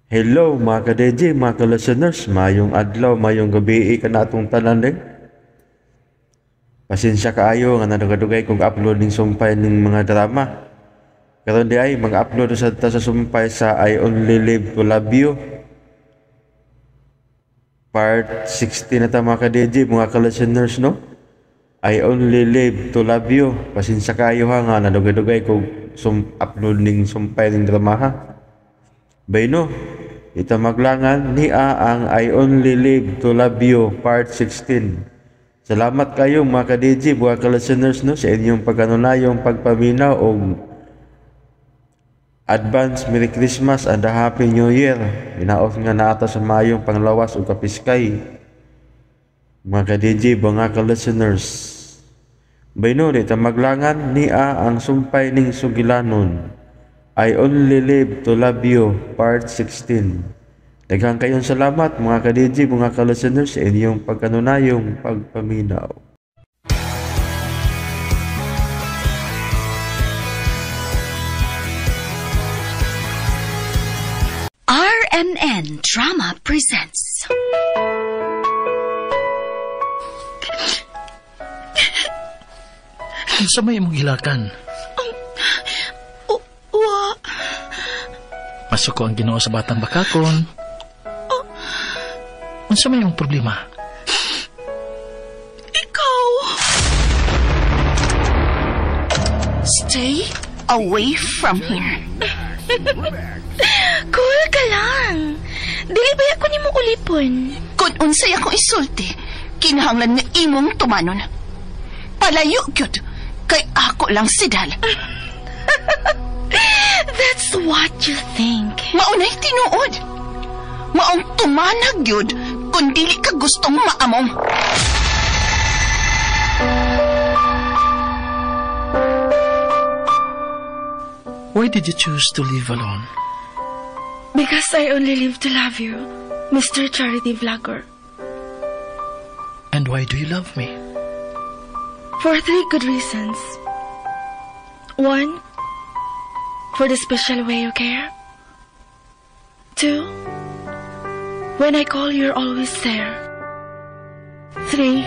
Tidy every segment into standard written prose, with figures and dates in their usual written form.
Hello mga ka-DJ, mga ka-listeners, mayong adlaw, mayong gabi ka na atong tanan din. Pasensya kaayo nga nadugay-dugay kong upload ning sumpay ning mga drama. Karon di ay mag-upload sa ta sa sumpay sa I Only Live to Love You. Part 60 na ta mga ka-DJ, mga ka-listeners, no? I Only Live to Love You. Pasensya kaayo ha nga nadugay-dugay kong upload ning sumpay ning drama ha. Bayno, itamaglangan niya ang I Only Live to Love You Part 16. Salamat kayo mga ka-DJ, mga ka-listeners, no, sa inyong pagkanunayong pagpaminaw og advance Merry Christmas and a Happy New Year. Hinaot nga naata sa mayong panglawas ug kapiskay. Mga ka-DJ, mga ka-listeners. Bayno, itamaglangan niya ang sumpay ning sugilanon. I Only Live to Love You, Part 16. Daghang kayong salamat mga ka-DJ, mga ka-listeners sa inyong pagkanunayong pagpaminaw. RMN Drama presents Unsa may imong hilakan? Wa. Masuko ang Ginoo sa batang bakakon. Unsa may imong problema? Ikaw. Stay away from here. Cool ka lang. Dili ba ako nimo ulipon? Kung unsay akong isulti, kinahanglan nga imong tumanon. Palayo gyud kay ako lang si Dal. That's what you think. Maunay tinuod. Maong tumanag gyud kung dili ka gustong maamong. Why did you choose to live alone? Because I only live to love you, Mr. Charity Vlogger. And why do you love me? For three good reasons. 1, for the special way you care. 2, when I call, you're always there. 3,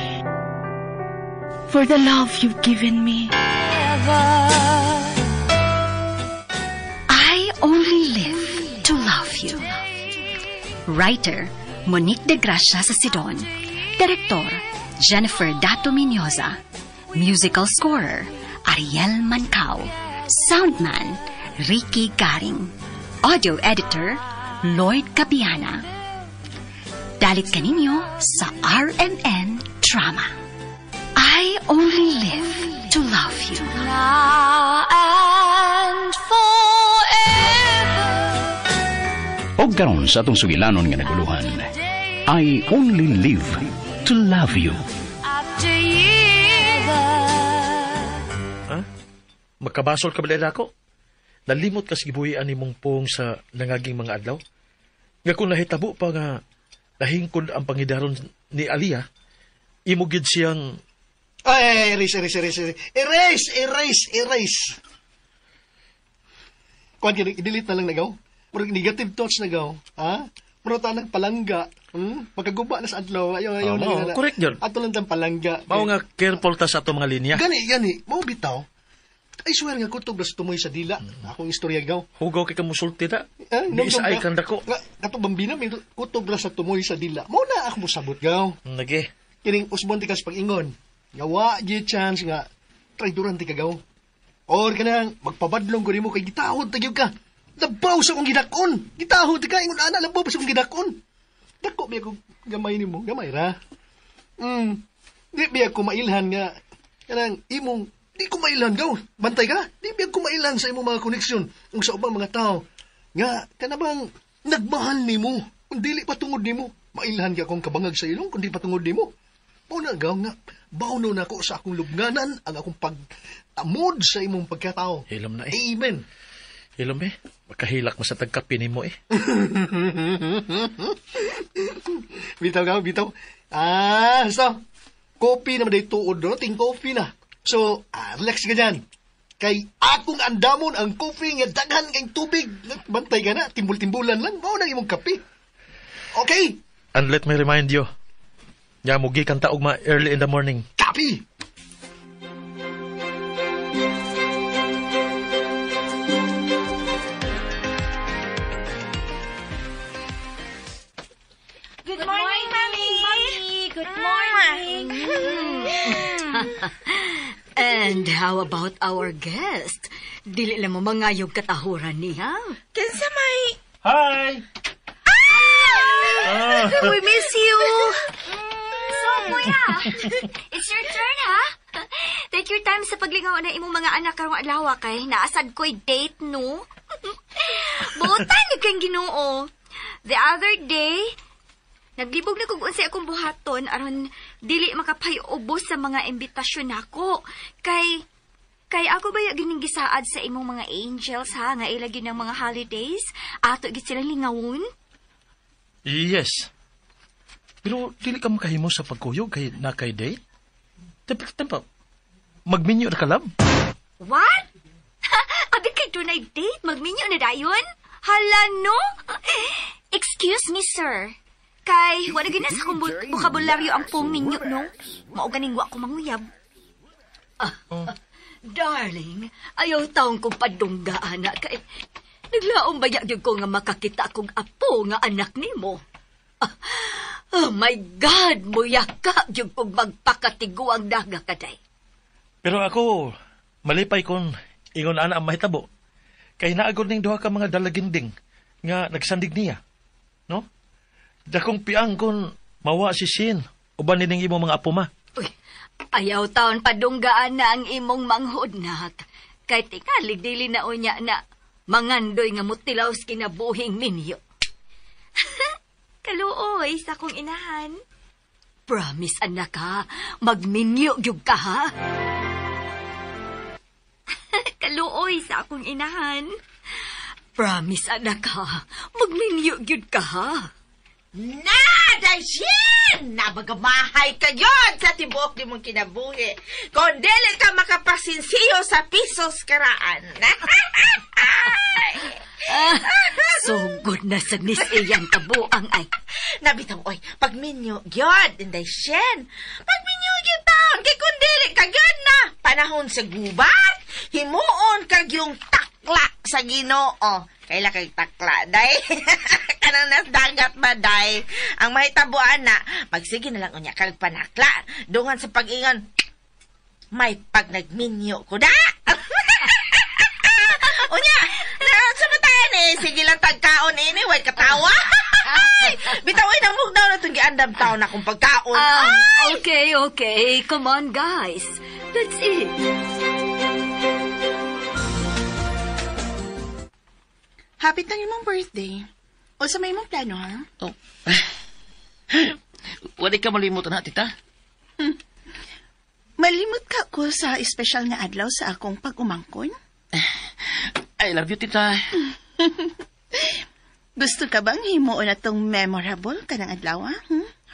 for the love you've given me. I Only Live to Love You. Writer, Monique de Gracia sa Sidon. Director, Jennifer Dato Miñoza. Musical scorer, Ariel Mancao. Soundman, Ricky Garing. Audio editor, Lloyd Cabiana. Dalit kaninyo sa RMN Drama. I Only Live to Love You. Now and forever. Og karon sa atong sugilanon nga naguluhan, I Only Live to Love You. After years. Ha? Magkabasol ka ba ako? Nalimot ka sa gibuhian ni mong pong sa nangaging mga adlaw? Nga kung nahitabo pa nga nahingkod ang pangidaron ni Aliyah, imo gid siyang... Ay, erase, erase, erase, erase, erase, erase. Kuan kini, i-delete na lang nagaw. Murag negative thoughts nagaw. Ha? Murag ta nagpalangga. Magkaguba na sa adlaw. Ayaw, ayaw. Oh, na, correct yun. Ato lang tang palangga. Mao nga careful ta sa ato mga linya. Gani, gani. Mao bitaw. I swear nga kutob na sa tumoy sa dila. Akong istorya gaw. Hugaw kay kamusulti na. Eh, Di isa ay kang dako. Kato bambina, may kutob na sa tumoy sa dila. Mao na ako mosabot gaw. Nage. Kining usbon ti kas pag-ingon. Nga wa gi chance nga traidoran ti kagaw. Or kanang magpabadlong ko nimo kay gitahod ta gyud ka. Labaw sa akong gidakon. Gitahod ti ka ingon ana labaw sa akong gidakon. Dako biya ko gamay nimo, gamay ra. Di biya ko mailhan nga kanang imong di ko mailhan gaw. Bantay ka? Di biya ko mailhan sa imong mga koneksyon ug sa ubang mga tao nga kanabang nagmahal nimo kung dili pa tungod nimo. Mailhan ka akong kabangag sa ilong kundi pa tungod nimo. Mao na gaw nga bawno na ako sa akong lubnganan ang akong pagtamod sa imong pagkatao. Hilom na eh. Amen. Hilom eh. Makahilak mo sa tagkape nimo eh. Bitaw gaw, bitaw. Ah, so, coffee naman day tuod do, ting coffee na. So, relax ka dyan. Kay akong andamon ang coffee nga daghan kay tubig. Bantay ka na, timbul-timbulan lang. Mao nang imong kape. Okay, And let me remind you, nga mugi kang taog ma early in the morning. Copy! Good morning, Mommy! Mommy, good morning! And how about our guest? Dili lang mo mangayog katahuran niya. Kinsa may... Hi! Ah! We miss you! So, kuya, it's your turn, ha? Take your time sa paglingaw na imong mga anak karong adlaw kay naasad ko'y date, no? Buotan ni kang Ginoo. The other day, naglibog na kog unsay akong buhaton aron dili makapay-ubos sa mga imbitasyon nako. Kay kay ako ba gining gisaad sa imong mga angels ha nga ila gyud ng mga holidays ato gid silang lingawon? Yes. Pero dili ka makahimo sa pagkuyog kay na kay date? Tempa, tempa. Magminyo na ka, love? What? Abi kay dunay date, magminyo na dayon? Hala no? Excuse me, sir. Kay wala gyud na sa akong bokabularyo ang pong minyo, no? Mao ganing wa ko manguyab. Darling, ayaw taong kong padunggaan na kay naglaom ba gyud ko nga makakita kog apo nga anak nimo. Ah, oh my God, muyaka gyud kog magpakatiguang daga kaday. Pero ako, malipay kon ingon ana ang mahitabo. Kay naagod ning duha ka mga dalaginding nga nagsandig niya. No? Dakong piang kon mawa si Shin uban nining imo mga apo ma. Uy, ayaw taon padunggaan na ang imong manghod nak. Kay tingali dili na unya na mangandoy nga mutilaw sa kinabuhing ninyo. Kaluoy sa akong inahan. Promise anak ha, magminyo gyud ka ha. Kaluoy sa akong inahan. Promise anak ha, magminyo gyud ka ha. Na, Dashin! Nabagamahay ka yun sa tibuok ni mong kinabuhi. Kung dili ka makapasinsiyo sa pisos karaan. Sugod na sa nis iyang kabuang ay. Nabitaw, oy, pagminyo, gyud, Inday Shen. Pagminyo gyud taon, kay kung dili ka gyud na. Panahon sa gubat, himuon kag yung takla sa Ginoo. Kaila kay takla, day. Kanang nas dagat ba, day? Ang mahitabuan na, magsige na lang unya kag panakla. Dungan sa pag-ingon, may pag nagminyo ko da. Unya, na, sa bataan eh, sige lang tagkaon anyway, katawa. Ay, bitaw ay namugnaw na itong giandam taon na akong pagkaon. Ah, okay, okay. Come on, guys. Let's eat. Happy na imong birthday. O sa may imong plano, ha? Oh. Wala ka malimot na, tita. Malimot ka ko sa espesyal nga adlaw sa akong pag-umangkon? I love you, tita. Gusto ka bang himuon na tong memorable kanang adlaw, ha?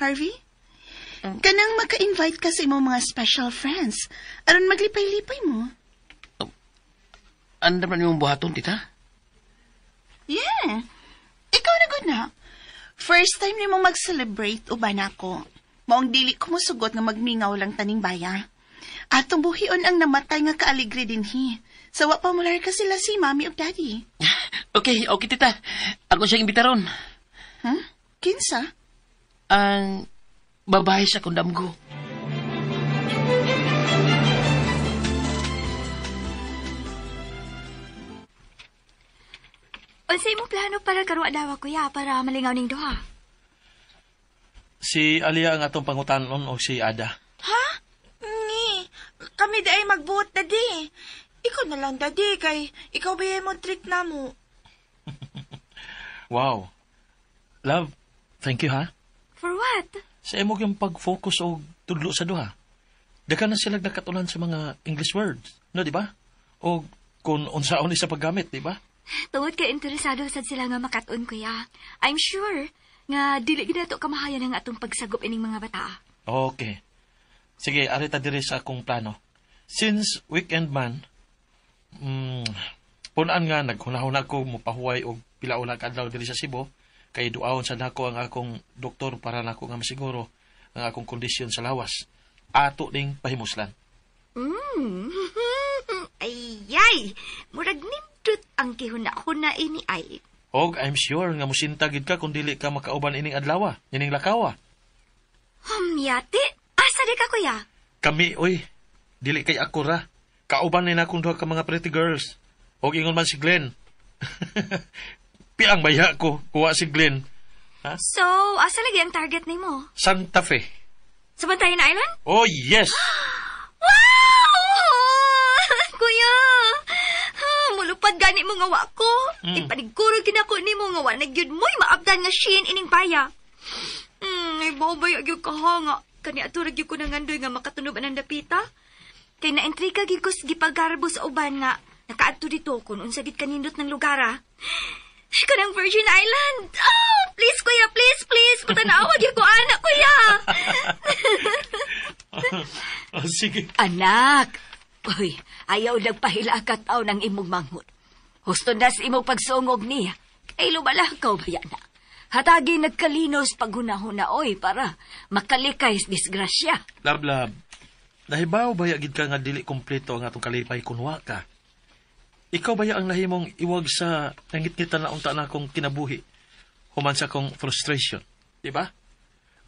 Harvey? Kanang maka-invite ka sa imong mga special friends. Aron maglipay-lipay mo. Andam na niyong buhaton, tita? Yeah. Ikaw na gud na. First time nimo mag-celebrate uban ako. Maong dili ko mosugot nga magmingaw lang taning baya. Atong buhion ang namatay nga kaaligre dinhi. Sa wa pa mular ka sila si mami ug daddy. Okay, okay, tita. Ako siyang imbitaron. Huh? Kinsa? Ang babae sa kundamgo. Unsa imong plano para karong adlaw, kuya, para malingaw ning duha? Si Alia ang atong pangutanon o si Ada. Ha? Ni, kami di ay magbuot, daddy. Ikaw na lang, daddy, kay ikaw ba mo treat na mo? Wow. Love, thank you ha. For what? Sa imo yung pag-focus o tudlo sa duha. Daka na sila nakatunan sa mga English words, no, di ba? O kung unsaon ni sa paggamit, di ba? Tungod kay interesado sad sila nga makat-on, kuya. I'm sure nga dili gid nato kamahayan ang atong pagsagop ining mga bata. Okay. Sige, arita diri sa akong plano. Since weekend man, Punan nga, naghunahuna ko mopahuway og pila ula ka adlaw diri sa Cebu, kay duawon sa nako ang akong doktor para nako nga masiguro ang akong kondisyon sa lawas. Ato ning pahimuslan. Ayay, murag nindot ang gihuna-huna ini ay. Og I'm sure nga musinta gid ka kung dili ka makauban ining adlaw, ining lakawa. Yati, asa di ka kuya? Kami, oy, dili kay ako ra. Kauban ni nakong duha ka mga pretty girls. Og ingon man si Glenn. Piang baya ko, kuha si Glenn. Ha? So, asa lagi ang target nimo? Santa Fe. Sa Bantayan Island? Oh, yes! Wow! Kuya! Mulupad gani mo nga wa ko. Ipaniguro ginako nimo nga wa na gyud mo'y maabdan nga Shane ining paya. Ay baobay gyud ka nga. Kani ato ra gyud ko nangandoy nga makatunob anang dapita. Kay naintriga gyud ko sa gipagarbo sa uban nga nakaadto dito kun unsa gid kanindot ng lugar ah. Kanang Virgin Island. Oh, please kuya, please, please. Patanawa gyud ko anak kuya. Oh, sige. Anak. Uy, ayaw nagpahila ka tao ng imong manghod. Husto na sa imong pagsungog niya. Kay lumalakaw ba yan na? Hatagi nagkalinos paghunahuna, oy, para makalikay sa disgrasya. Lab, lab. Nahibaw ba gid ka nga dili kompleto ang atong kalipay kun wa ka? Ikaw ba ang nahimong iwag sa nangitngitan na unta na akong kinabuhi? Human sa akong frustration. Di ba?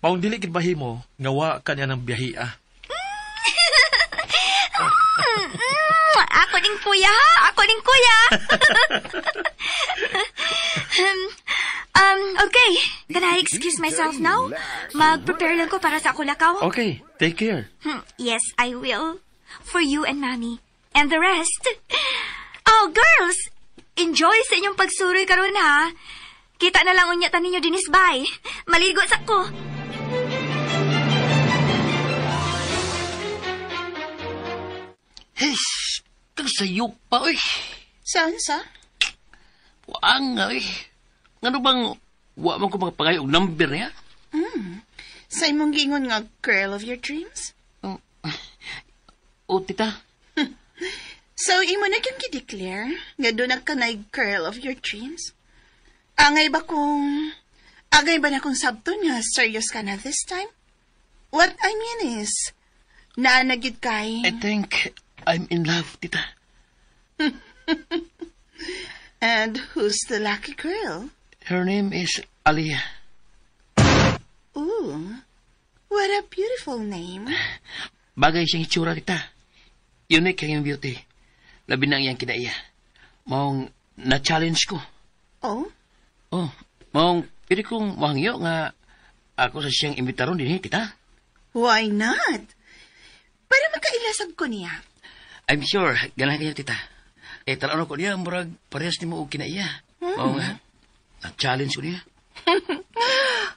Maong dili gid bahimo nga wa ka niya ng biyahia. Ako ning kuya, ha? Ako ning kuya. Okay. Can I excuse myself now? Mag-prepare lang ko para sa ako lakaw. Okay, take care. Yes, I will. For you and Mommy. And the rest. Oh, girls! Enjoy sa inyong pagsuroy karon ha. Kita na lang unya taninyo dinis bay. Maligo sa ko. Hesh, kang sayo pa, oy. Saan sa? Waang nga, oy. Ngano bang wa man ko makapangay og number niya? Sa imong giingon nga girl of your dreams? O, tita. So, imo na gyud gi-declare nga doon na ka na girl of your dreams? Angay ba na kung sabton nga serious ka na this time? What I mean is, naanagid kay... I think I'm in love, tita. And who's the lucky girl? Her name is Aliyah. Ooh, what a beautiful name. Bagay siyang itsura, tita. Unique ang iyang beauty. Labi na ang iyang kinaiya. Maong na-challenge ko. Oh? Oh, maong pili kong mahangyo nga ako sa siyang imbitaron din, tita. Why not? Para magkailasag ko niya. I'm sure, ganahan kayo, tita. Eh, talano ko niya, murag parehas ni mo og kinaiya. Maong na-challenge ko niya.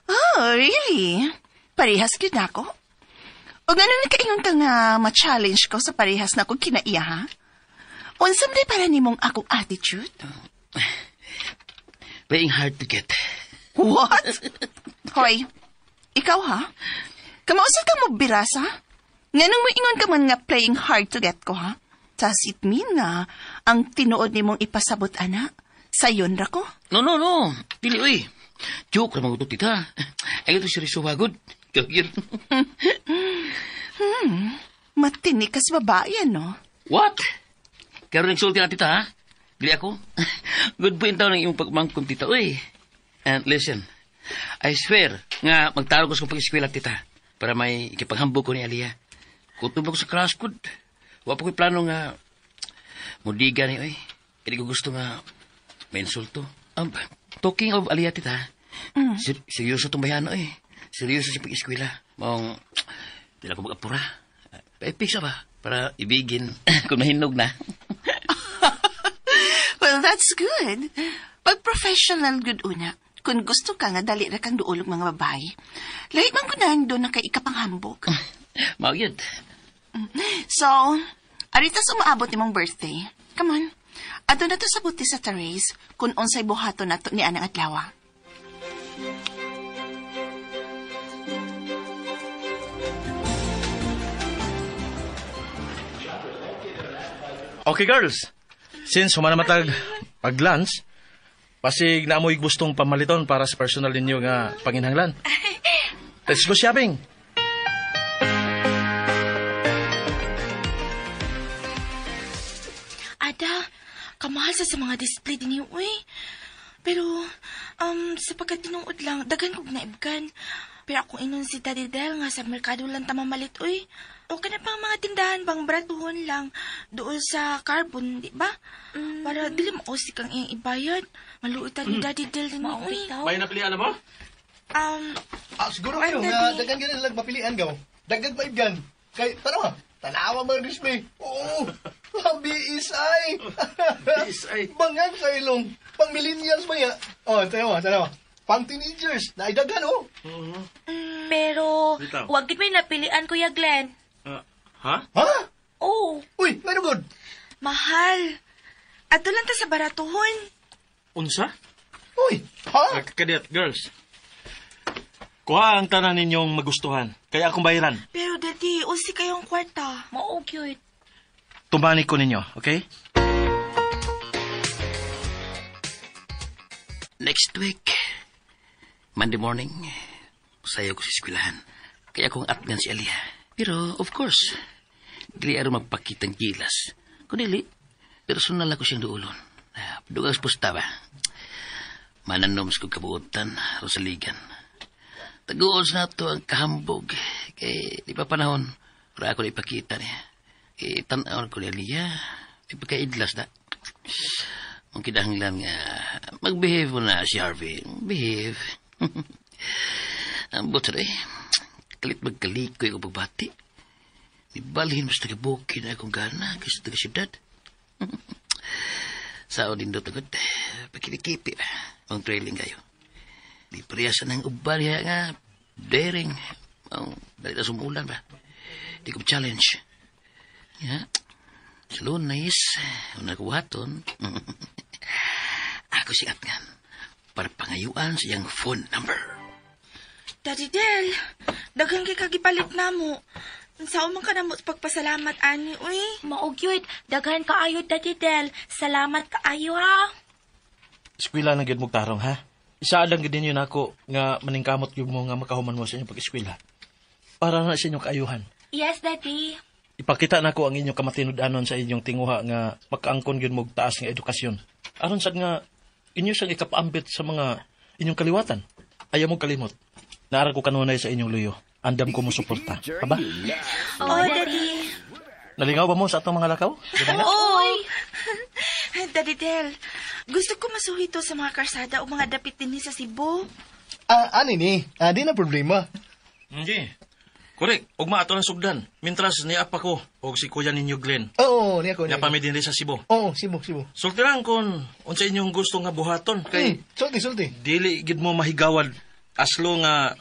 Oh, really? Parehas gyud na ako? O gano'n nakaingon ka nga ma-challenge ko sa parehas na akong kinaiya, ha? Unsa man para nimong akong attitude? Playing hard to get. What? Hoy, ikaw ha? Kamausap ka mo birasa? Nganong moingon ka man nga playing hard to get ko, ha? Does it mean nga ang tinuod nimong ipasabot, ana? Sayon ra ko? No, no, no. Dili, uy. Joke ra mga tita. Ay, ito seryoso wagod. Yun. Matinik ka sa babae, no? What? Pero nagsulti na, tita, ha? Dili ako. Good point taon ng iyong pagmangkon, tita, uy. And listen, I swear nga magtaro ko sa pag-eskwela, tita, para may ikipaghambog ko ni Aliyah. Kutob ako sa class ko. Wa pa ko'y plano nga mudiga ni, uy. Hindi ko gusto nga may insulto. Talking of Aliyah, tita, seryoso itong bayano, eh. Seryoso sa pag-eskwela. Maong, di na ako mag-apura. Paipik siya ba? Para ibigin kung mahinog na. Well, that's good. Pag professional good una, kung gusto ka nga dali ra kang duolog mga babae. Lahi man ko na doon na kay ikapanghambog. Mao yun. So, aritas umaabot nimong birthday. Come on. Adto na to sa buti sa terrace kung unsay buhaton nato ni anang adlaw. Okay, girls. Since humana matag pag-lunch, pasig na amoy gustong pamaliton para sa personal ninyo nga panginhanglan. Let's go shopping. Ada, kamahal sa mga display din niyo, uy. Pero, sa pagkatinuod lang, daghan kog naibgan. Pero akong inon si Daddy Del nga sa merkado lang tamamalit, uy. Okay na pang mga tindahan bang bratuhon lang doon sa carbon, di ba? Para dili mausik ang iyang ibayad. Maluitan ni Daddy Del din, uy. May napilian na mo? Siguro kayo nga daghan ganun lang mapilian gaw. Daghan maibgan. Kay, tanawa, tanawa mga display. Oo, BSI. BSI. Bangag sa ilong. Pang millennials ba ya? Oh, tanawa, tanawa. Pang teenagers, naidaghan, oh. Pero, Bitaw. wag gid may napilian, Kuya Glenn. Ha? Ha? Oh. Uy, very good. Mahal. Ato lang ta sa baratuhon. Unsa? Uy, ha? Kadet, girls. Kuha ang tanan ninyong magustuhan. Kaya akong bayaran. Pero Daddy, usi kayong kwarta. Mao cute. Tumani ko ninyo, okay? Next week, Monday morning, sayo ko sa eskwelahan. Kaya akong atgan si Alia. Pero, of course, dili araw magpakitang gilas. Kung dili, personal ako siyang duulon. Dugang pusta ba? Mananom sa kong kabuotan, Rosaligan. Taguon sa nato ang kahambog. Kay, di pa panahon, para ako na ipakita niya. Kay, tanaw ko ni Alia, di pa kaidlas na. Ang kinahanglan nga, mag-behave mo na si Harvey. Behave. Ang buto eh. Kalit magkalikoy ko pagbati. Ibalhin mas tagabukin na akong gana kasi taga siyudad. Sao din do tagod. Pakikipi ba? Ang trailing kayo. Di parehas ng ubarya nga. Daring. Ang dali na sumulan ba? Di ko challenge. Ya. Sa Lunes, una kuhaton. Ako si Atngan para pangayuan sa iyang phone number. Daddy Del, daghan kay kagipalit na mo. Sao man ka na mo pagpasalamat, ani, uy? Mao gyud, daghan kaayo Daddy Del. Salamat kaayo ha. Eskwela na gyud mo tarong, ha? Isa lang gyud ninyo nako nga maningkamot gyud mo nga makahuman mo sa inyong pag-eskwela. Para na sa inyong kaayuhan. Yes, Daddy. Ipakita nako ang inyong kamatinud-anon sa inyong tinguha nga makaangkon gyud mo og taas nga edukasyon. Aron sad nga inyo siyang ikapaambit sa mga inyong kaliwatan. Ayaw mo kalimot. Naara ko kanunay sa inyong luyo. Andam ko mo suporta. Aba? Oh, Daddy. Nalingaw ba mo sa atong mga lakaw? Oo. Daddy Del, gusto ko masuhito sa mga karsada o mga dapit din sa Cebu. Ani ni? Di na problema. Hindi. Correct. Ugma ato ng sugdan. Mintras niya pa ko og si kuya ninyo Glenn. Oo, niya ko. Niya pa mi dinhi sa Cebu. Oo, Cebu, Cebu. Sulti lang kung unsa inyong gusto nga buhaton kay sulti, sulti. Dili gid mo mahigawad aslo nga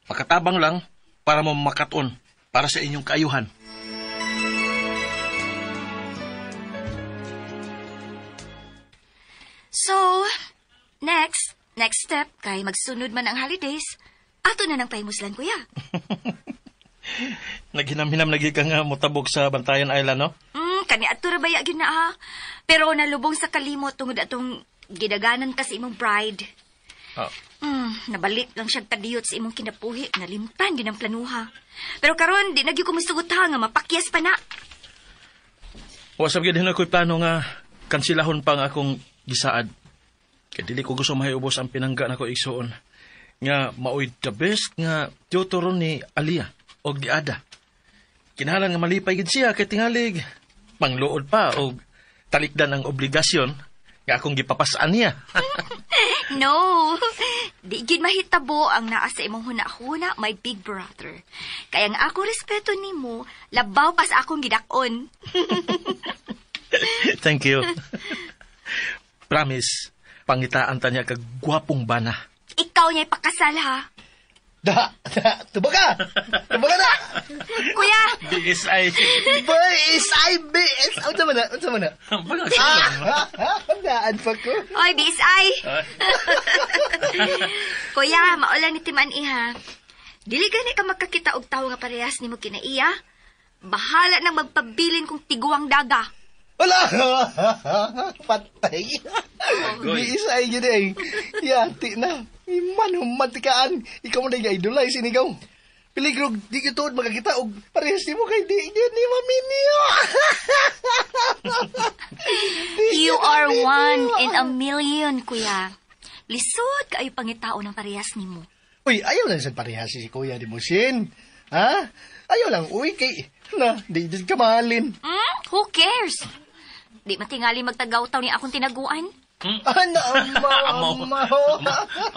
makatabang lang para mo makaton para sa inyong kaayuhan. So, next step kay magsunod man ang holidays, ato na nang pahimuslan, kuya. Naghinam-hinam lagi ka nga motabok sa Bantayan Island, no? Kani ato ra baya gyud na ha. Pero nalubong sa kalimot tungod atong gidaganan ka sa imong bride. Oh. Nabalik lang siyang kadiyot sa imong kinapuhi, nalimtan gyud ang planuha. Pero karon di na gyud ko masugot ha nga mapakyas pa na. Wa sab gyud ako'y plano nga kansilahon pa ang akong gisaad. Kay dili ko gusto mahiubos ang pinangga nako igsuon nga maoy the best nga tutor ni Alia og ni Ada. Kinahanglan nga malipay gid siya kay tingalig pangluod pa og talikdan ang obligasyon nga akong gipapasaan niya. No, di gid mahitabo ang naa sa imong huna-huna, my big brother. Kaya nga ako respeto nimo, labaw pa sa akong gidak-on. Thank you. Promise, pangitaan ta niya kag gwapong bana. Ikaw niya ipakasal ha. Da, tubaga! Tubaga na! Kuya! BSI. BSI, BSI. Unsa man na? Unsa man na? Daan pa ko. Oy, BSI. Kuya, maulan ni Timan iha. Dili gani ka makakita og tawo nga parehas nimo kinaiya. Bahala nang magpabilin kung tiguang daga. Wala! Patay. Di isa ay gini ay. Yati na. Iman humatikaan. Ikaw mo na idolize inigaw. Piligrog, di ka tuod makakita og parehas ni mo kay di gyud ni maminyo. You are one in a million, kuya. Lisod kaayo pangitao ng parehas nimo. Uy, ayaw lang sa parehas si kuya di mo, Shin. Ha? Ayaw lang, uy, kay... Na, di ka mahalin. Who cares? Di matingali magtagaw-taw ni akong tinaguan. Ano, amaw, amaw.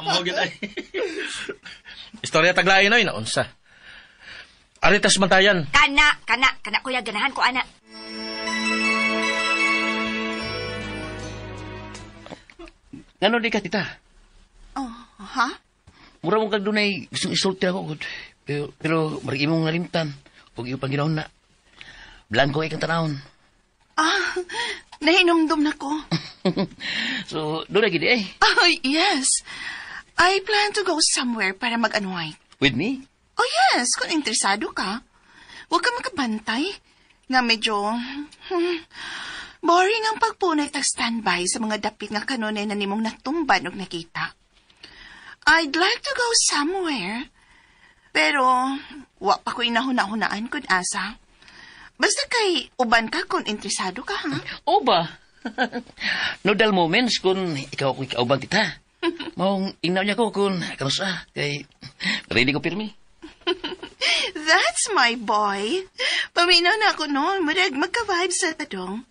Amaw, gid ay. Istorya taglain oy, naunsa. Aritas bantayan. Kana, kana, kana kuya, ganahan ko ana. Ngano di ka, tita? Oh, ha? Mura mo kag dunay gustong isulti ako. Pero marag imong nalimtan. Huwag iyong panginoon na. Blanco ay kang tanawon. Ah, nahinumdum na ko. So, doon na gidi eh. Oh, yes. I plan to go somewhere para mag-unwind. With me? Oh, yes. Kung interesado ka. Huwag ka makabantay. Nga medyo... boring ang pagpunay tag standby sa mga dapit nga kanunay na nimong natumban og nakita. I'd like to go somewhere. Pero, wa pa ko inahuna-hunaan kun asa. Basta kay uban ka kung interesado ka, ha? O ba? No dull moments kung ikaw ako'y kauban, tita. Maong ingnaw niya ko kung kanusa. Kay ready ko pirmi. That's my boy. Paminaw na ako noon. Murag magka-vibe sa tadong.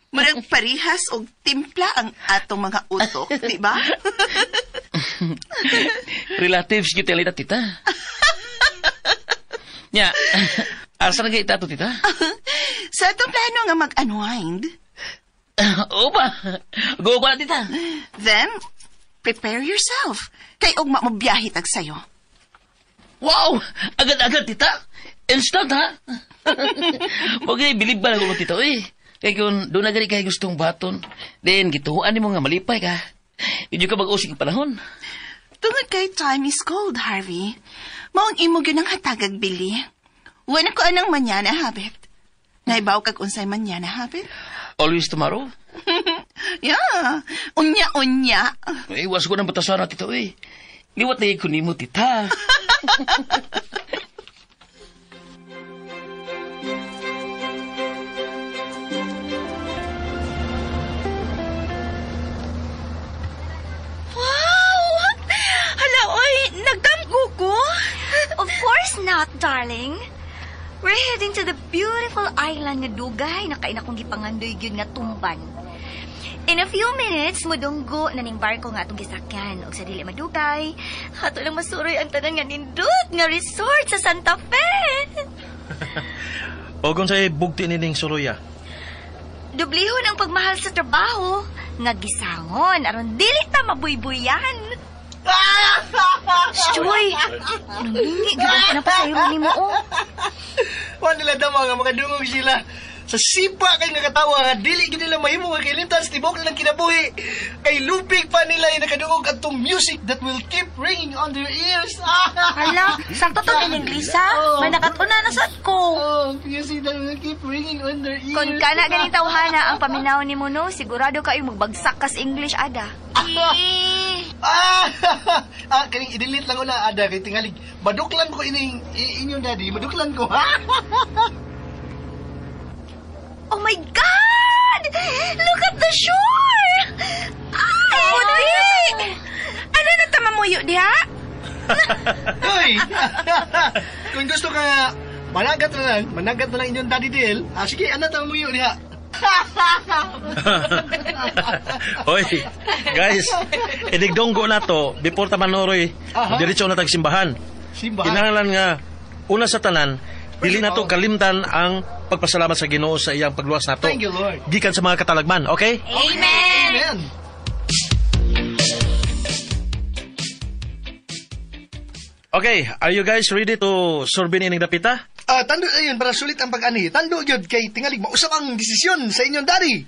Murag parihas og timpla ang atong mga utok, di ba? Relatives gyud tita, tita. Nya, asa na kay tato, tita? Sa atong plano nga mag-unwind. O ba? Go ko na, tita. Then, prepare yourself. Kay ugma mo biyahe tag sayo. Wow! Agad-agad, tita. Instant, ha? Huwag bilib ba na ko, tita, uy. Kay kung doon na gani kay gustong baton, then gituhuan nimo nga malipay ka. Hindi ka mag-usig ang panahon. Tungod kay time is gold, Harvey. Maong imo gyud ang hatagag bili. Wala ko anang manyana habit. Naibaw kag unsay manyana habit? Always tomorrow? Yeah. Unya-unya. Eh, was ko ng batasana, tita, uy. Liwat na ko nimo, tita. Wow! Hala, oy, nagdamgo ko. Of course not, darling. We're heading to the beautiful island nga dugay na kain akong gipangandoy gyud nga tumban. In a few minutes, mudunggo na ning barko nga atong gisakyan. Og sa dili madugay, ato lang masuroy ang tanan nga nindot nga resort sa Santa Fe. O kung sa'y bugti nining suruya. Dublihon ang pagmahal sa trabaho, nga gisangon aron dili ta mabuybuyan. Stoy, nangingi gyud ang kanang pasayro nimo oh. Wa nila dama nga makadungog sila. Sa sipa kay nga katawa nga dili gyud nila mahimo nga kilimtan sa tibok nilang kinabuhi. Kay lupig pa nila yung nakadungog atong music that will keep ringing on their ears. Hala, sakto tong in English, ha? May nakatuna na sad ko. Oh, music that will keep ringing on their ears. Kung kana ganing tawhana ang paminaw nimo no, sigurado kayo magbagsak kas English ada. Ah, kaning i-delete lang ko na ada kay tingalig. Maduklan ko ining inyong daddy, maduklan ko. Oh my God! Look at the shore! Ay, Puti! Ano na tamamuyo diha? Hoy! Kung gusto ka managat na lang inyong daddy deal. Ah, sige, ano tamamuyo diha? Hoy, guys, idigdonggo na to before ta manoroy, diretso na tag simbahan. Simbahan. Kinahanglan nga una sa tanan, dili na to kalimtan ang pagpasalamat sa Ginoo sa iyang pagluwas nato. Thank you, Lord. Gikan sa mga katalagman, okay? Amen. Amen. Okay, are you guys ready to sorbin ining dapita? Ah, tando ayun para sulit ang pag-ani. Tando gyud kay tingalig mausap ang desisyon sa inyong daddy.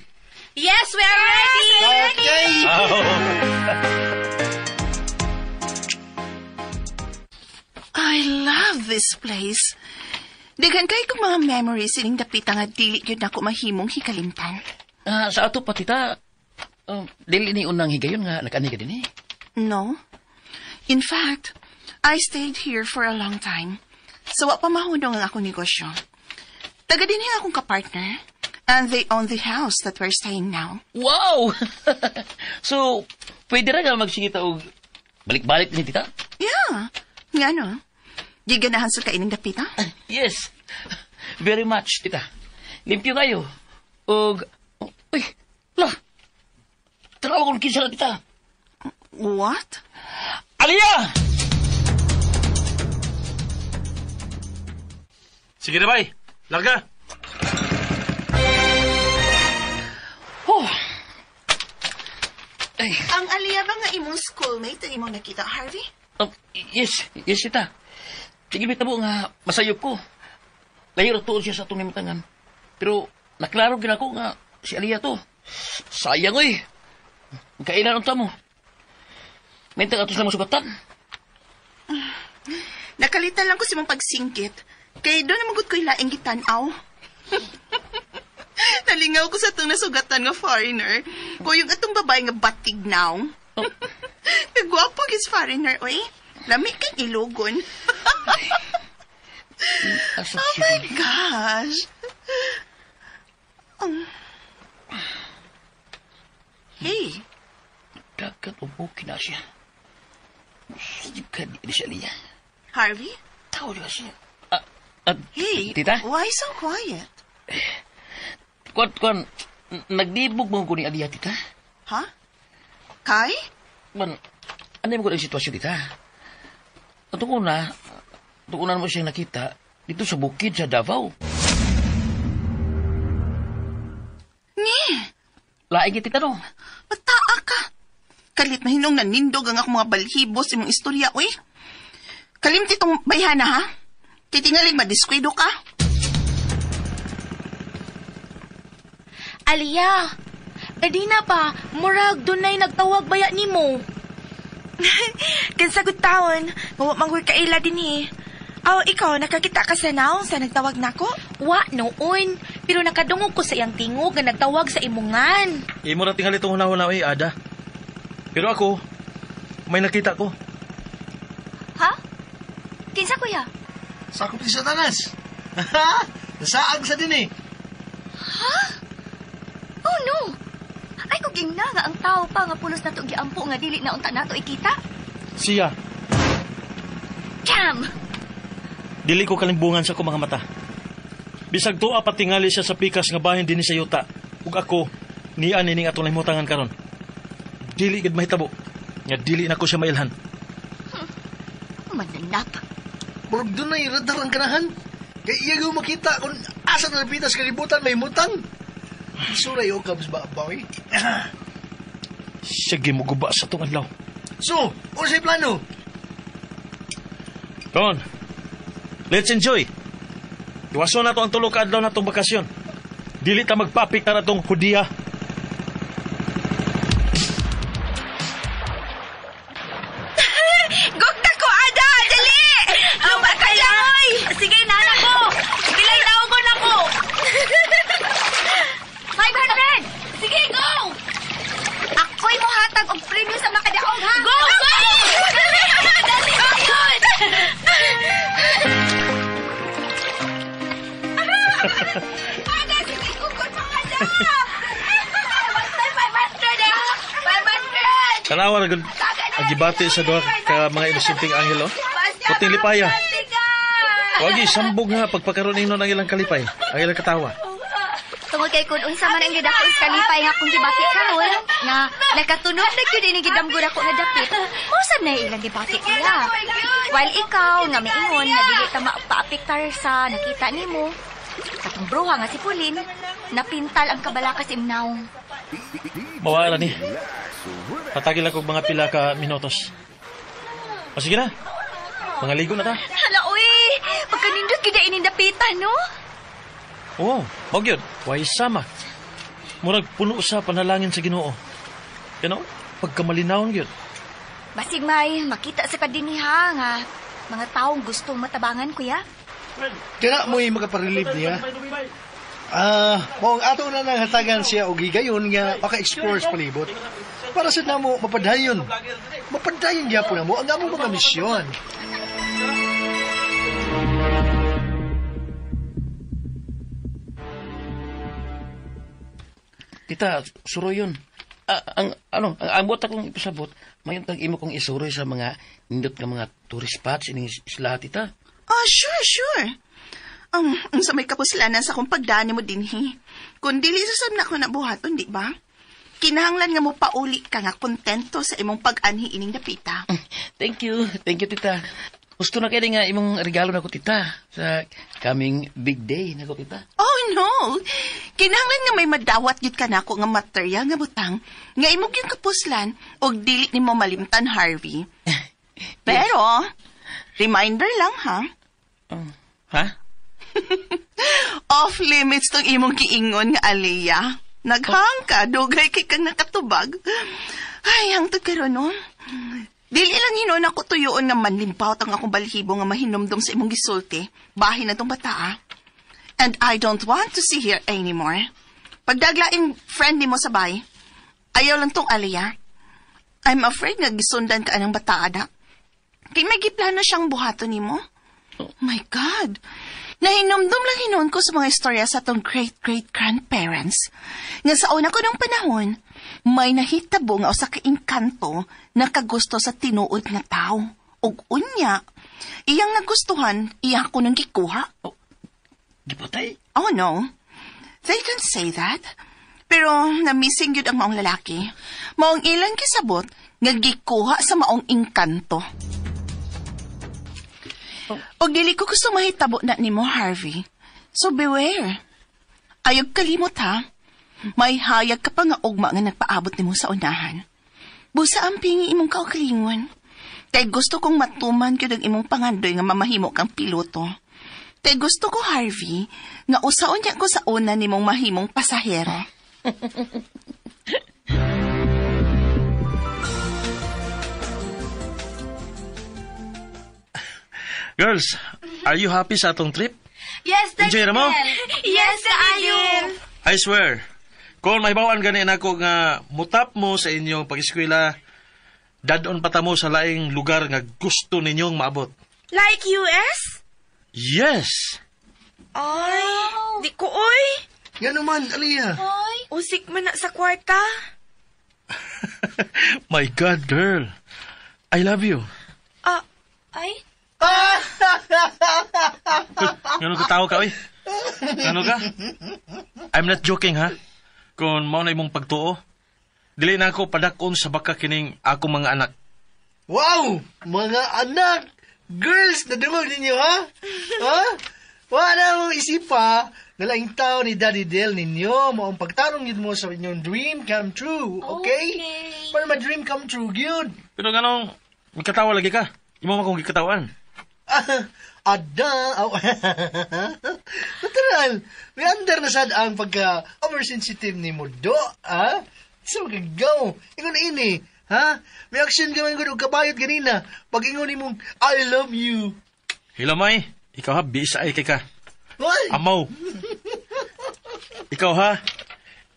Yes, we are ready! Okay. I love this place. Daghan kay kong mga memories ining dapita nga dili gyud nako mahimong hikalimtan. Sa ato pa, tita, dili ni unang higayon nga nag-ani ka din eh. No. In fact, I stayed here for a long time. So, wa pa mahunong ang akong negosyo. Taga din akong kapartner. And they own the house that we're staying now. Wow! So, pwede ra ka magsingita og balik-balik ni tita? Yeah. Nga no? Giganahan sa kaining dapita? Yes. Very much, tita. Limpyo kayo. Og, uy, la. Tanawa kong kinsa na, tita. What? Aliyah! Sige na, bay. Larga. Oh. Ay. Ang Aliyah ba nga imong schoolmate ang imong nakita, Harvey? Oh, yes, yes, tita. Sige, bitabo nga, masayop ko. Layo ra tuod siya sa atong nimitangan. Pero, naklaro gina ko nga si Aliyah to. Sayang, oy. Kailan unta mo? May tag atos lang masugatan. Nakalitan lang ko si mong pagsingkit. Kay doon naman gud ko'y laing gitan-aw. Nalingaw ko sa itong nasugatan nga foreigner. Kuyog atong babae nga batig now. Oh. Nagwapo gis foreigner, oy. Lami kang ilugon. Oh my gosh. Hey. Dagat ubukin na siya. Sige di siya liya. Harvey? Tao di siya. Hey, tita? Why so quiet? Kwan, nagdibog mo ko ni Aliyah, tita. Ha? Kai? Man, ano yung ang sitwasyon, tita? Itong una mo siyang nakita dito sa bukid sa Davao. Ni! Laing tita, no? Mataa ka! Kalit mahinong nanindog ang akong mga balhibo sa imong istorya, uy. Kalimti tong bayhana, ha? Titingaling madiskwido ka. Aliyah, edi na pa, murag dunay nagtawag baya nimo. Kinsagot taon, wa manggoy kaila din eh. Aw, ikaw, nakakita ka sa naong sa nagtawag nako? Wa noon, pero nakadungog ko sa iyang tingog nga nagtawag sa imungan. Imo ra tingali tong hunahuna oy, Ada. Pero ako, may nakita ko. Ha? Kinsa, kuya? Sakop ni Satanas. Ha? Nasaag sa din eh. Ha? Oh no! Ay, kung na nga ang tao pa nga pulos na to giampo nga dili na unta nato ikita. Siya. Damn! Dili ko kalimbungan sa akong mga mata. Bisag tuwa patingali siya sa pikas nga bahin dinhi sa yuta. Ug ako, niya nining atong nahimutangan karon. Dili gid mahitabo nga dili nako siya mailhan. Mananap. Murag dunay radar ang kanahan. Kay iya gyud makita kung asa na lapitas kalibutan may mutang. Suray o kabs ba boy? Sige mo guba sa tong adlaw. So, unsay plano? Come on. Let's enjoy. Iwason na to ang tulo ka adlaw na tong bakasyon. Dili ta magpapik na tong hudiya. Gugta ko, Ada! Dali! Lumakay lang, oy! Sige, nana ko! Pilay naugon ako! 500! Sige, go! Ako'y mohatag og premyo sa makadaog, ha? Go, go! Dali, ayun! Ada, sige, kukot mo, Ada! 500, ha? 500! Tanawa na gud ang gibati sa duha ka mga inosenteng anghel, oh. Puting lipaya. Wagi sambog nga pagpakaroon nino ng ilang kalipay, ang ilang katawa. Tungod kay kun unsa man ang gidako sa kalipay nga akong gibati karon, nga nakatunog na gyud ining gidamgo nako nga dapit. Mao sad na ilang gibati kuya. While ikaw nga miingon nga dili ta mapaapektar sa nakita nimo, katong bruha nga si Pauline, napintal ang kabalaka sa imnaw. Mawala ni. Patagil ako mga pila ka minutos. O sige na. Mga ligo na ta. Hala oy, pagkanindot gyud ining dapitan no? Oo, mao gyud. Way sama. Murag puno sa panalangin sa Ginoo. Kano? Pagkamalinawon gyud. Basig may makita sa kadiniha nga mga taong gustong matabangan kuya. Kaya mo'y makaparelieve niya. Mao ang ato na nang hatagan siya og higayon nga maka-explore sa palibot. Para sa namo mapadayon. Mapadayon gyapon namo ang among mga misyon. Tita, suroy yun. Ang ano, ang ambot akong ipasabot, mayon tag imo kong isuroy sa mga nindot nga mga tourist spots ining isla, tita. Oh, sure, sure. Unsa may kapuslanan sa akong pagdani mo dinhi. Kung dili susab na ako nabuhaton, di ba? Kinahanglan nga mo pauli ka nga kontento sa imong pag-anhi ining dapita. Thank you. Thank you, tita. Gusto na kayo nga imong regalo na ko, tita, sa coming big day na ko, tita. Oh, no. Kinahanglan nga may madawat gyud ka nako nga material nga butang nga imong gyud kapuslan og dili nimo malimtan, Harvey. Pero, reminder lang, ha? Ha? Off limits tong imong giingon nga Aliyah. Naghang ka, dugay kay kang nakatubag. Ay, hangtod karon no. Dili lang hinuon ako tuyoon nga manlimpawt ang akong balhibo nga mahinumdum sa imong gisulti. Bahin na tong bata, ah. And I don't want to see her anymore. Pagdaglaing friend nimo sa bay, ayaw lang tong Aliyah. I'm afraid nga gisundan ka anang bata, ada. Kay may giplano siyang buhaton nimo. Oh my God! Nahinumdum lang hinuon ko sa mga istorya sa atong great-great-grandparents. Nga sa una ko ng panahon, may nahitabo nga usa ka engkanto na kagusto sa tinuod nga tao. Ug unya, iyang nagustuhan, iya ko nang gikuha. Oh, gipatay? Oh no. They don't say that. Pero na-missing yun ang maong lalaki. Maong ilang kisabot nga gikuha sa maong engkanto. Og dili ko gusto mahitabo na nimo, Harvey. So beware. Ayog kalimot, ha. May hayag ka pa nga ugma nga nagpaabot nimo sa unahan. Busa ang pingi imong kaugalingon. Kay gusto kong matuman gyud ang imong pangandoy nga mamahimo kang piloto. Kay gusto ko, Harvey, nga usaon niya ko sa una nimong mahimong pasahero. Girls, are you happy sa atong trip? Yes, Daddy Enjoy na mo? Del. Yes, kaayo. I swear, kung may bawaan gani nako nga mutap mo sa inyong pag-eskwela, dadon pa ta mo sa laing lugar nga gusto ninyong maabot. Like US? Yes! Ay, di ko, oy. Nga naman, Aliyah. Oy. Usik man na sa kwarta. My God, girl. I love you. Ah, ay. Ngano ka tao ka, oy? Ngano ka? I'm not joking, ha? Kung mao na imong pagtuo, dili na ako padakon sa baka kining akong mga anak. Wow! Mga anak! Girls, nadungog ninyo, ha? Ha? Wala mong isipa na laing tao ni Daddy Del ninyo. Maong pagtarong yun mo sa inyong dream come true, okay? Okay. Para ma-dream come true, yun. Pero nganong, magkatawa lagi ka. Imo man kong gikatawan. Ada. Aw. Natural. May under na sad ang pagka-oversensitive ni mo, do. Ha? So, gagaw. Ingon na ini. Ha? May action ka man gud og kabayot ganina. Pag ingon ni mong, I love you. Hilamay, ikaw ha, bisa ay kay ka. Why? Amaw. Ikaw ha,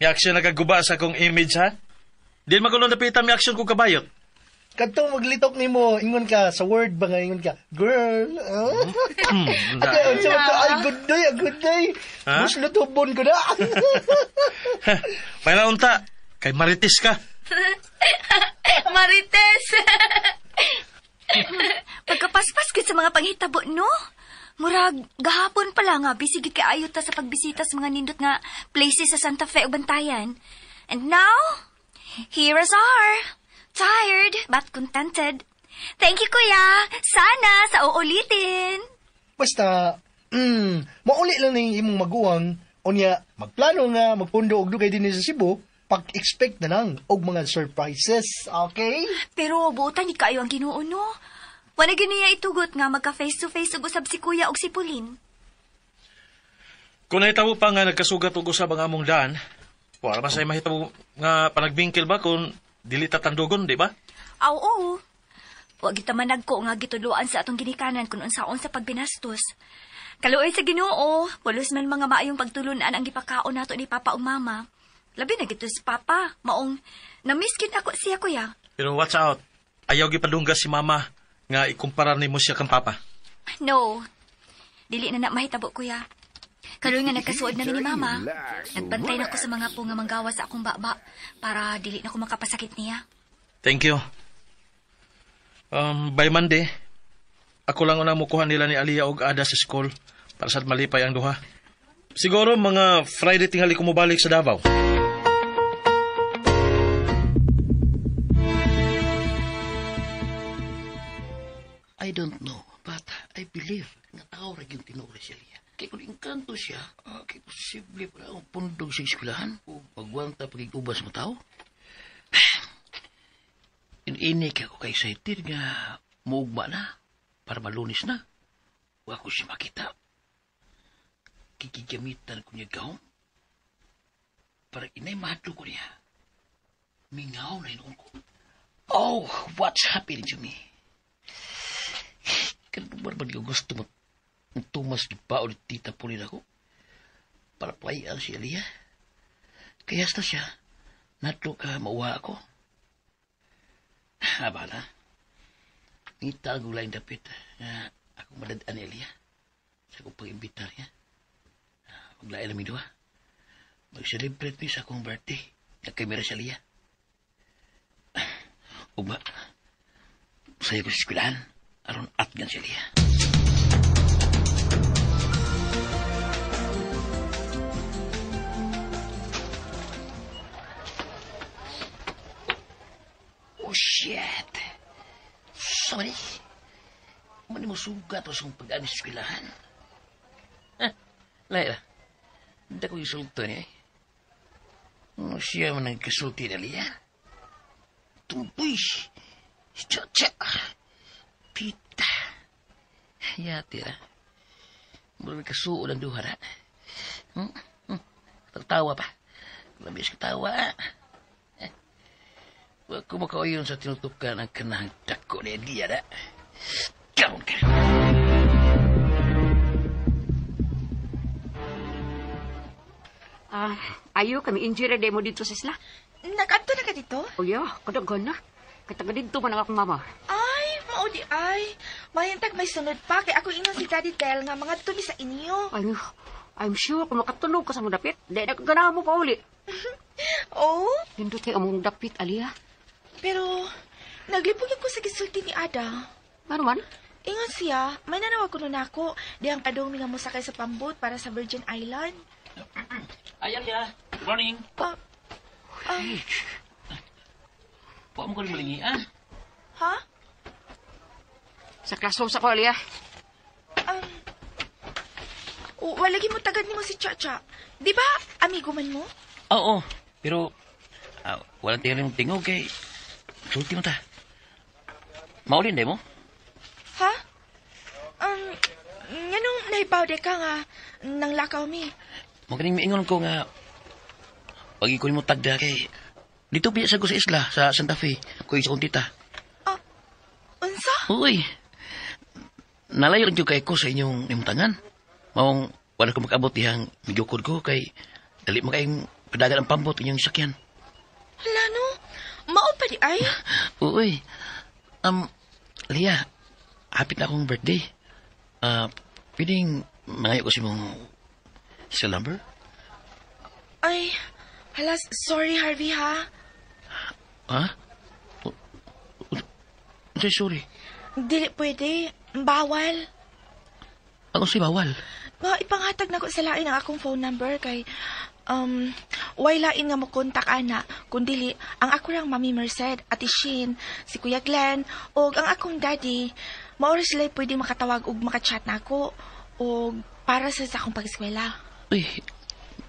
may action nagaguba sa akong image ha. Di man ko nung napitan may action kong kabayot. Kadtong maglitok nimo, ingon ka sa word ba nga ingon ka, girl. Ate, unsa man to? Ay, good day, good day. Ha? Mas lutubon ko na. May naunta, kay Marites ka. Marites. Pagkapaspas gid sa mga panghitabo, no? Murag, gahapon pala nga, busy gid kaayo ta sa pagbisita sa mga nindot nga places sa Santa Fe ug Bantayan. And now, here is are. Tired, but contented. Thank you, Kuya. Sana sa uulitin. Basta, mauli lang ning imong maguwang, unya, magplano nga, magpundo og dugay dinhi sa Cebu, pag-expect na lang og mga surprises, okay? Pero buotan ni kaayo ang Ginoo, no? Wala gyud niya itugot nga magka face to face og usab si Kuya og si Pauline. Kung nahitabo pa nga nagkasugat og usab ang among daan, wala ba say mahitabo nga panagbingkil ba kung dili ta tandugon, di ba? Aw, oo. Wa gid ta managko nga gitudloan sa atong ginikanan kung unsaon sa pagbinastos. Kaluoy sa Ginoo, pulos man mga maayong pagtulunan ang gipakaon nato ni Papa ug Mama. Labi na gito si Papa, maong na-miss gid ako siya, kuya. Pero watch out. Ayaw gipadungga si Mama nga ikumpara nimo siya kang Papa. No. Dili na na mahitabo, kuya. Karon nga nagkasuod na mi ni Mama. Nagbantay na ko sa mga po nga manggawa sa akong baba para dili na ko makapasakit niya. Thank you. By Monday, ako lang unang mukuha nila ni Aliyah og Ada sa school para sa malipay ang duha. Siguro mga Friday tingali ko mobalik sa Davao. I don't know, but I believe nga tao ra gyud tinuod si Aliyah. Kay kung engkanto siya, kay posible pa ang pundog sa eskwelahan o pagwanta pagigubas mo tao. Ini kay ako kay excited nga muugma na para malunis na. Wa ko siya makita. Kikigamitan ko niya gahom para inay mahadlo ko niya. Mingaw na inuon ko. Oh, what's happening to me? Kanang ba gusto mo tumas gibaon ni Tita Pauline ako para playan si Aliyah. Kaya hasta siya, natlo ka mauha ako. Abala, ngita ang gulaing dapit nga ako madad-an ni Aliyah sa akong pag-imbitar niya. Maglain namin duha. Mag-celebrate mi sa akong birthday. Nagkamera si Aliyah. Ugma, sayo ko sa eskwelahan aron atgan si Aliyah. Oh, shit. Sorry. Mani mo sugat o sa pag-ani sa eskwelahan. Ha? Laila, hindi ko isulto niya eh. Ano siya man nagkasulti na liya? Tumpuy. Cha-cha. Pita. Yati ra. Mura kasuod ang duha ra. Tawa pa. Labis katawa. Wa ko makauyon sa tinutukan ang kanahang dako ni Aliyah na. Karon ka. Ayo kami injury demo dito sa isla. Nag-adto na ka dito? Oh yeah, kadaghan na. Kataga dito man ang akong mama. Ay, mao di ay. Mahintag may sunod pa kay ako ingon si Daddy Del nga mga tumi sa inyo. Ay, I'm sure kung makatulog ka sa mong dapit, di na kaganahan mo pa uli. Oh? Nindot kay among dapit, Aliyah. Pero, naglipog ko sa gisulti ni Ada. Ano man? Ingon siya, may nanawag ko nun ako. Dihang padong mi nga mosakay sa pambot para sa Virgin Island. Ay, Aliyah. Good morning. Puwa mo ko rin malingi, ah? Ha? Sa classroom sa ko, Aliyah. Walagi mo tagad nimo si Chacha. Di ba, amigo man mo? Oo, pero walang tingin mong tingog kay sulti mo ta. Maulin, di mo? Ha? Nganong nahibaw de ka nga nang lakaw mi? Magaling miingon ko nga pagi ko nimo tagda kay dito biya sa ko sa isla sa Santa Fe ko isa kong tita. Unsa? Uy. Nalayo lang jud kay ko sa inyong imutangan. Maong wala ko makaabot dihang migyukod ko kay dali man kayong padagan ang pambot inyong sakyan. Hala no. Mao pa di ay. Uy. Lia, hapit na akong birthday. Pwedeng mangayo ko sa imong cell number? Ay, hala, sorry Harvey ha. Ha? Unsay sorry? Dili pwede. Bawal. Ako si bawal. Ma, ipanghatag na ko sa lain ang akong phone number kay way lain nga mo kontak ana kundili ang ako rang Mami Merced, Ate Shin, si Kuya Glenn og ang akong daddy. Mao ra sila pwede makatawag og makachat na ako og para sa akong pag-eskwela. Uy,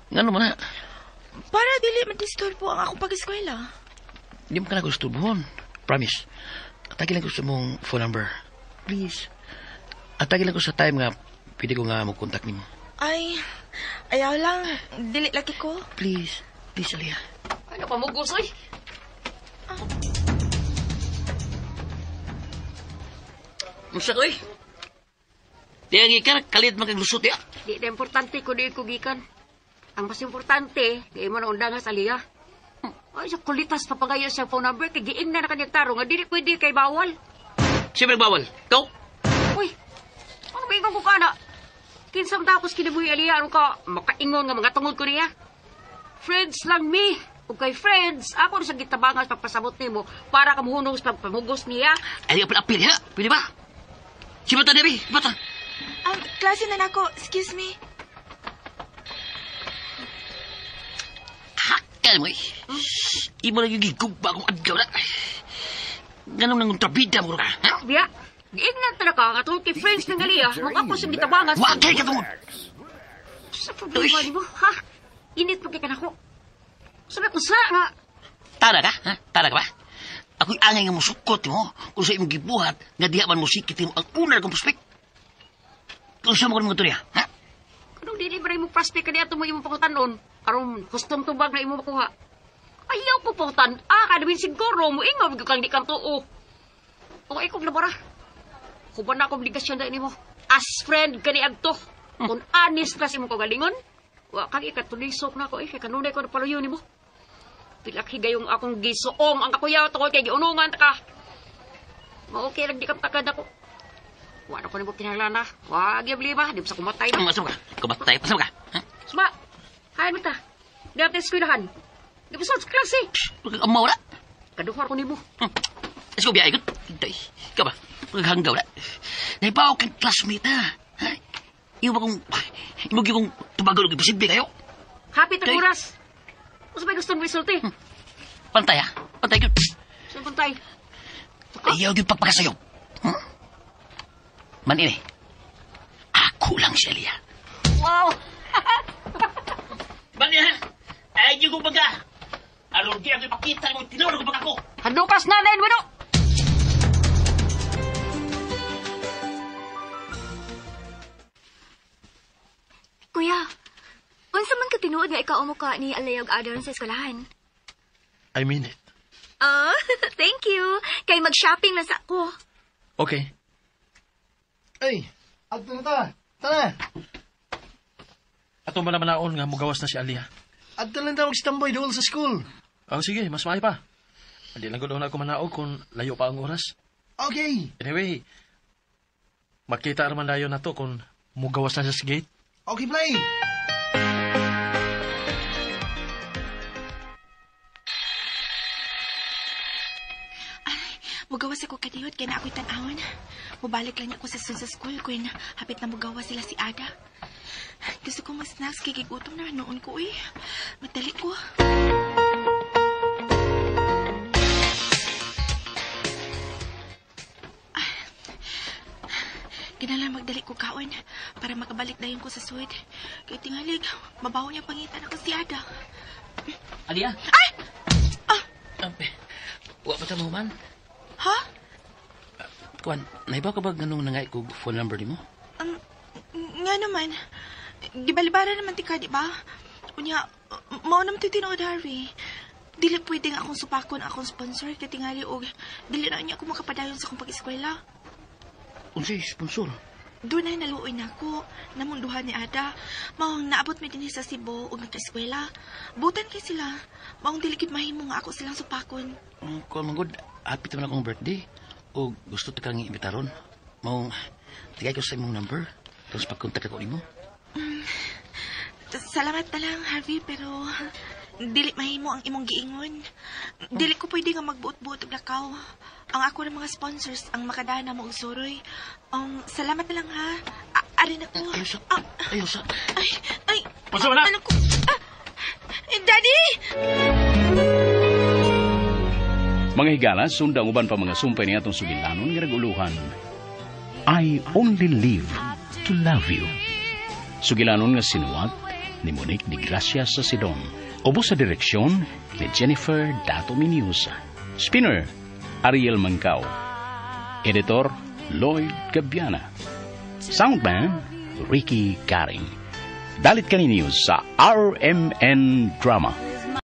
ngano man na? Para dili madisturbo ang akong pag-eskwela. Di mo ka na gustubuhon. Promise. Atagi lang ko sa mong phone number. Please. Atagi lang ko sa time nga pwede ko nga mo-contact nimo. Ay, ayaw lang. Dili lagi ko. Please. Please, Aliyah. Ano pa mo gusoy? Unsa ko eh? Di ang gikan, kalit magkaglusot ya. Di na importante kung di ko gikan. Ang mas importante, di mo na undang sa Aliyah. Ay, sa kulitas papagayo sa phone number, kay giing na na kanyang taro nga dili pwede kay bawal. Siyempre bawal. Ikaw? Uy, ano ba ingon ko ka na? Kinsam tapos kinabuhi Aliyah, ano ka makaingon nga mga tungod ko niya? Friends lang mi. Ug kay friends, ako na sa gitabangan sa pagpasabot nimo para kamuhunong sa pagpamugos niya. Ay, apil, apil, ha? Pwede ba? Si Bata, Debbie, Bata. Klase na nako, excuse me. Hakal mo eh. Imo lang yung gigugba akong adlaw na. Ganun nang kontrabida mo ka, ha? Biya, giingnan ta na ka nga tungod kay friends ng Aliyah, mong ako sa gitabangan. Wa kay katungod. Sa problema nimo, ha? Init pa kay kanako. Sabi ko sa nga. Tara ka, ha? Tara ka ba? Ako'y angay nga musukot mo kung sa imong gibuhat nga diha man musikit mo ang una kong prospect. Kung sa mo kanong niya, ha? Kanong dili ba rin mo prospect kaniya mo imong pangutanon? Aron hustong tubag na imong makuha. Ayaw ko pangutan. Ah, kadawin siguro mo ingon gyud kang di kang tuo. O ay kong labara. Huban na akong obligasyon na nimo. As friend kani adto. Kung anis ka sa imong kagalingon, wa kang ikatulisok na ako eh kay kanunay ko na paluyo nimo. Pilak higayong akong gisuong ang kakuyaw tungod kay giunungan ta ka. Mao-okay lang di ka takad ako. Wa na ko nimo kinahanglan na. Wa gyud lima, di sa kumatay na. Masama ka. Kumatay, pasama ka. Ha? Suma. Hayan mo ta. Di natin eskwelahan. Di ba sa klase? Amaw na. Kaduhar ko nimo. Let's go biyahe ko. Hintay. Ikaw ba? Paghanggaw na. Naibaw kang classmate ha. Ha? Iyo ba kung... Imo gyud kung tubagal og imposible kayo? Happy tag oras. Unsa may gusto mo isulti? Pantay ha? Pantay gyud. Saan pantay? Ayaw gyud pagpakasayop. Man ini. Ako lang si Aliyah. Wow! Man ini ha? Ayaw gyud kong baga. Aron di ako ipakita mo tinuod ko baga ko. Hadukas na nain wano. Kuya, unsa man ka tinuod nga ikaw mo ka ni Aliyah og Ada sa eskwelahan? I mean it. Oh, thank you. Kay mag-shopping na sa ako. Okay. Ay, adto na ta. Tara. Ato man naman naon nga mugawas na si Aliyah. Adto lang ta mag-standby dool sa school. Oh, sige, mas maayo pa. Hindi lang gud na ako manaog kung layo pa ang oras. Okay. Anyway, makita naman dayon na to kung mugawas na siya sa gate. Okay, play. Mugawas ako kadiyot kaya na ako'y tan-awon. Mubalik lang ako sa school ko na hapit na mugawas sila si Ada. Gusto ko mag-snacks kay gigutom na noon ko eh. Madali ko. Kinahanglan magdali ko kaon para makabalik dayon ko sa suwed. Kay tingalig, mabaho niya pangitan ako si Ada. Aliyah? Ay! Ah! Wa pa ta mahuman? Ha? Kuan, naibaw ka ba ganung nangay ko phone number nimo? Nga naman. Gibalibara naman ti ka, di ba? Unya, mao naman ti tinuod, Harvey. Dili pwede nga akong supakon akong sponsor kay tingali og dili na niya ako makapadayon sa akong pag-eskwela. Unsay sponsor? Doon ay naluoy na ako. Namunduhan ni Ada. Maong naabot mi dinhi sa Cebu og nagka-eskwela. Butan kay sila. Maong dili gid mahimo nga ako silang supakon. Kuan man gud, happy man akong birthday. O gusto ta kang iimbitaron. Maong tigay ko sa imong number. Tapos pag-contact ako nimo. Salamat na lang, Harvey, pero dili mahimo ang imong giingon. Dili ko pwede nga magbuot-buot og lakaw. Ang ako ng mga sponsors ang makadana mo og suroy. Salamat na lang ha. Arin ako. Ayaw sa. Ayaw sa. Ay, ay. Pasok na. Ano ko? Daddy! Mga higala, sundang uban pa mga sumpay ni atong sugilanon nga naguluhan. I only live to love you. Sugilanon nga sinuwat ni Monique de Gracia sa Sidon. Ubos sa direksyon ni Jennifer Dato Miniusa. Spinner, Ariel Mangkao. Editor, Lloyd Gabiana. Soundman, Ricky Garing. Dalit kaninyo sa RMN Drama.